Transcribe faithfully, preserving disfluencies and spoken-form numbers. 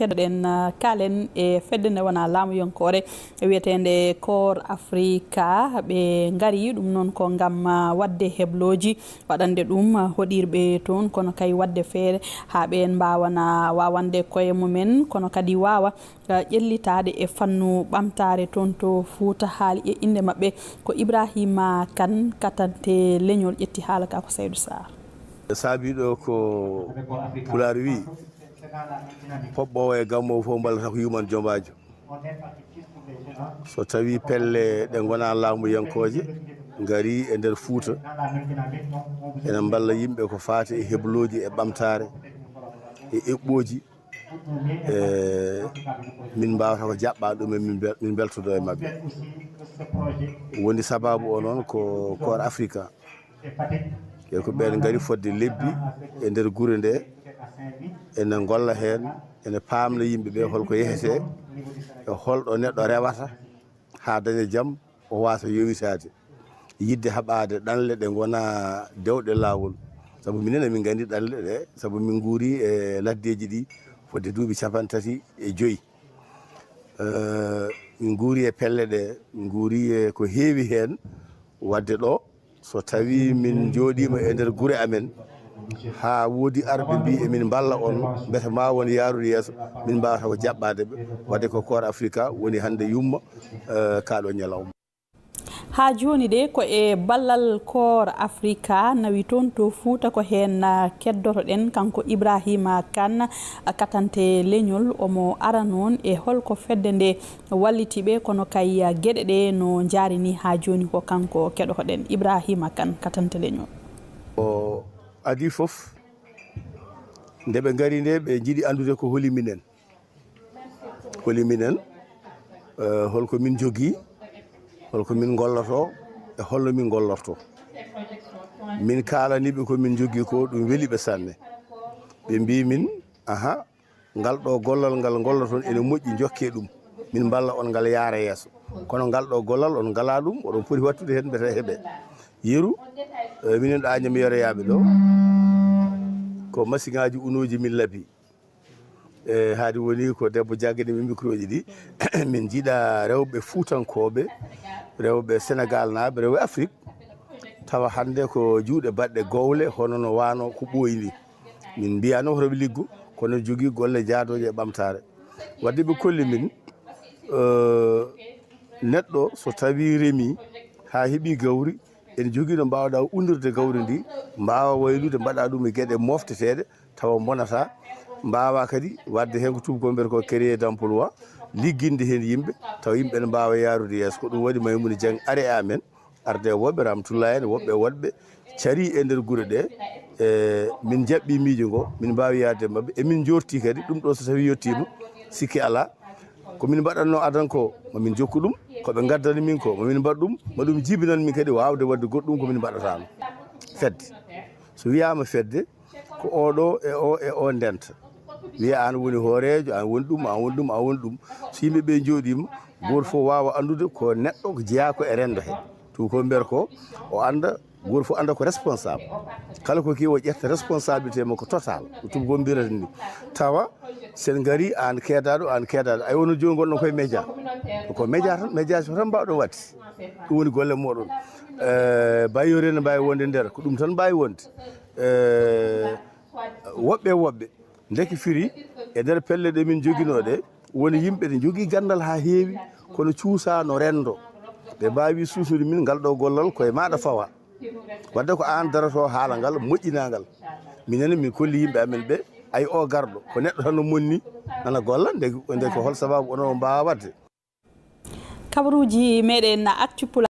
Keɗoɗen, ah, kaalen e fedde nde wonaa laamuyankoore wiyeteende Koor Afrika. Ɓe ngari ɗum noon ko ngam, ah, waɗde heblooji, waɗande ɗum, ah, hoɗirɓe toon, kono kay waɗde feere haa ɓeen mbaawana waawande koye mumen, kono kadi waawa, ah, ƴellitaade e fannu ɓamtaare toon to Fuuta. Haali e innde maɓɓe ko Ibrahima Kan, katante leñol, ƴetti haala ka ko Saydu Saar. Saabii ɗo ko Pulaar wii, "Poɓɓoowo e gammoowo fof mballata ko yuman jombaajo." So tawii pelle ɗe ngonaa laamuyankooje ngarii e nder Fuuta, ene mballa yimɓe ko faati e heblooji, e ɓamtaare, e eɓɓooji, e min mbaawata ko jaɓɓaa ɗum, e min mbel-, min mbeltodoo e maɓɓe. Woni sabaabu o noon ko Koor Afrika. E ko ɓeen ngari fodde lebbi e nder gure nde, ene ngolla heen, ene paamna yimɓe ɓe holko yehetee, e holɗo neɗɗo rewata haa daña jam, o waasa yowitaade, yiɗde haɓaade ɗanle ɗe ngonaa dewɗe laawol. Sabu minen emin nganndi ɗanle ɗe, sabu min nguuri e laddeeji ɗi fodde duuɓi capanɗe tati e joy. Eh, min nguuri e pelle ɗe, min nguuri e ko heewi heen. Waɗde ɗo, so tawii min njooɗiima e nder gure amen, haa woodi arɓe mbii emin mballa on, mbete ma won yaarude yeeso, min mbaawata ko jaɓɓaade ɓe. Waɗde ko Koor Afrika woni hannde yumma, eh, kaaɗo ñalawma. Haa jooni de, ko e ballal Koor Afrika nawi toon to Fuuta, ko heen, ah, keddotoɗen kanko Ibrahima Kan, ah, katante leñol, omo ara noon e holko fedde nde walliti ɓe, kono kay, ah, geɗe ɗe no njaari ni haa jooni. Ko kanko keɗotoɗen, Ibrahima Kan, katante leñol. O adii fof, nde ɓe ngari nde, ɓe njiɗi anndude ko holi minen. Holi minen, eh, holko min njogii, holko min ngollotoo, e holno min ngollortoo. Min kaalanii ɓe ko min njogii ko, ɗum weli ɓe sanne. Ɓe mbii min, "Aha, ngal ɗo gollal ngal ngolloton ene moƴƴi, njokkee ɗum. Min mballa on ngal yaara yeeso. Kono ngal ɗo gollal on ngalaa ɗum, oɗon poti wattude heen mbete heɓe." Yeru, eh, minen ɗo Añam yeroyaaɓe ɗo, ko masiŋaaji unooji min labi. E haadi woni ko debbo jaggani min microji ɗi. Min njiɗa rewɓe fuutankooɓe, rewɓe Senegal naaɓe, rewɓe Afrik, tawa hannde ko juuɗe baɗɗe gowle, hono no waano ko ɓooyi ni. Min mbiyano hoto ɓe liggo, kono jogii golle jaadooje e ɓamtaare. Wadde ɓe kolli min, eh, neɗɗo so tawi remi haa heɓi gawri, ene jogii no mbaawɗa ullirde gawri ndi, mbaawa waylude, mbaɗa ɗum e geɗe mofteteeɗe, tawa mbonataa, mbaawa kadi waɗde heen ko tuubakoo mbiyata ko créer d'emploi, ligginde heen yimɓe, tawa yimɓe ne mbaawa yaarude yeeso. Ko ɗum waɗi Maymuna Jeŋ ari e amen, arde e woɓɓe, Ramatullahi en, woɓɓe woɗɓe carii e nder gure ɗe. E min njaɓɓii miijo ngo, min mbaawi yaade e maɓɓe, e min njoortii kadi ɗum ɗo so tawii yettiima, sikke alaa. Ko min mbaɗatnoo adan ko, ma min njokku ɗum, ko ɓe ngaddani min ko, ma min mbaɗ ɗum, ma ɗum jibinan min kadi waawde waɗde goɗɗum ko min mbaɗataano. Fedde. So wiyaama fedde, ko oɗo e o e o ndenta. Wiya aan woni hooreejo, aan woni ɗum, aan woni ɗum, aan woni ɗum. So yimɓe ɓe njooɗiima, gooto fof waawa anndude ko neɗɗo ko jeyaa ko e renndo he. Tuubakoo mbiyata ko o annda, gooto fof annda ko responsable. Kala ko keewi o ƴetta responsabilité makko total, ko tuubakoo mbiyata ni. Tawa sen ngari aan keedaaɗo, aan keedaaɗo. Ay wono jooni ngonɗon koye média. Ko média tan, médiation tan mbaawɗon waɗde. Ɗum woni golle mooɗon. Eh, bayoore ne mbaawi wonde nder, ko ɗum tan mbaawi wonde. Eh, woɓɓe e woɓɓe, ndeke firi e nder pelle ɗe min njoginoo ɗe, woni yimɓe ɗe njogii ganndal haa heewi, kono cuusaano renndo. Ɓe mbaawi suusnude min ngal ɗo gollal koye maaɗa fawa. Wadde ko aan daroto haala ngal, moƴƴinaa ngal. Minen min kolli yimɓe amen ɓe, ay o garɗo, ko neɗɗo tan no monni, nana golla, nde, nde ko hol sababu onon o mbaawa waɗde? Kabaruuji meɗen Actu Pulaar.